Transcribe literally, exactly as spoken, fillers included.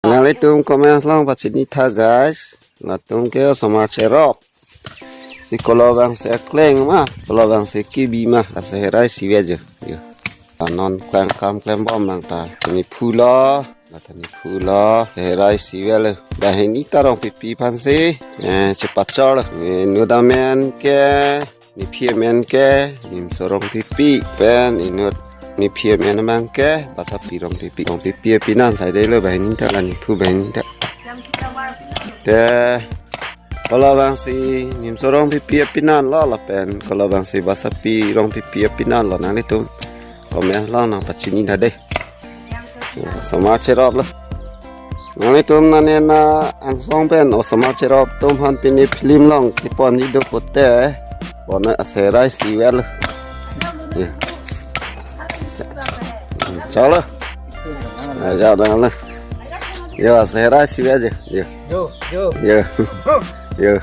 Nanglitum comment along pachini tha guys. Latum ke osomar cherop. Isi kolo abang si akleng ma, kolo abang si kebi ma, aseherai isivet jo. Yo. Anon klem kam klembom nang ta. Nephu lo, la ta nephu lo, seherai isivet lo. Banghini ta Rongpipi aphan si, eh, chepachor lo. Eh, inut amen ke, nephi amen ke, Nimso Rongpipi. Pen inut nephi amen abang ke, Basapi Rongpipi. Rongpipi apinan saidelo banghini ta, la nephu banghini ta. Te, kolo abang si Nimso Rongpipi apinan lo, lapen kolo abang si Basapi Rongpipi apinan lo, nanglitum comment along nang pachini tha dei. Osomar cherop lo. Nanglitum nane na angsong pen osomar cherop atum aphan pini film along keponji do pute, bonai aseherai isivet lo. Yo. Chalo. Aja dang lo. Yo, aseherai isivet jo. Yo. Yo, yo. Yo. Yo.